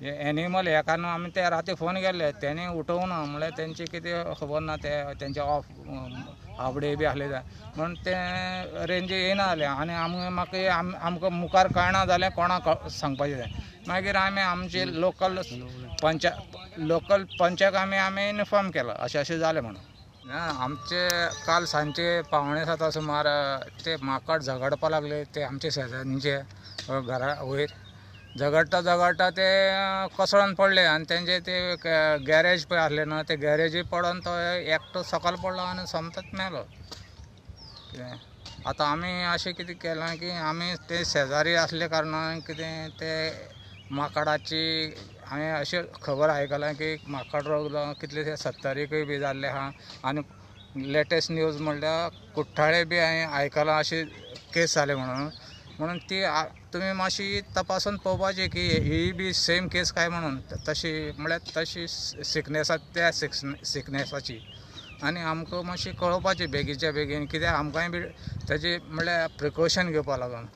Animal ह्या कारणान आमी ते राती फोन केल्ले, तेणी उठोवना, म्हणल्यार तेंचे कितें खबर ना, ते तेंचे ऑफ हाफ डे बी आसले जाय म्हणून ते रेंज येयना जालें. आनी आमी म्हाका आमकां मुखार कळना जालें कोणाक सांगपाचें तें. मागीर आमी आमचे लोकल लोकल पंचाक आमी आमी इन्फॉर्म केलां अशें अशें जालें म्हणून. ना, आमचे काल सांजचे 6:45 सुमार ते माकड झगडपा लागले, ते आमचे शेजाऱ्यांचे घरा वयर झगडटा झगडटा ते कोसळोन पडले आनी तेंचे ते गॅरेज पळय आसले न्हू, ते गॅरेजूय पडोन तो एकटो सकयल पडलो आनी सोमतोच मेलो. कितें आतां आमी अशें कितें केलां की आमी ते शेजारी आसले कारणान कितें ते माकडाची हांवें अशें खबर आयकलां की माकड रोग कितले सत्तरीकूय बी जाल्ले आहा आनी लेटेस्ट न्यूज म्हणल्यार कुठ्ठाळे बी हांवें आयकलां अशें केस जाले म्हणून. म्हणून ती तुमी मातशी तपासून पळोवपाची की ही बी सेम केस काय म्हणून, तशी म्हणल्यार तशी सिकनेस आसा त्या सिकनेसाची, आनी आमकां मातशी कळोवपाची बेगीनच्या बेगीन, कित्याक आमकांय बी ताजी म्हणल्यार प्रिकॉशन घेवपा लागून.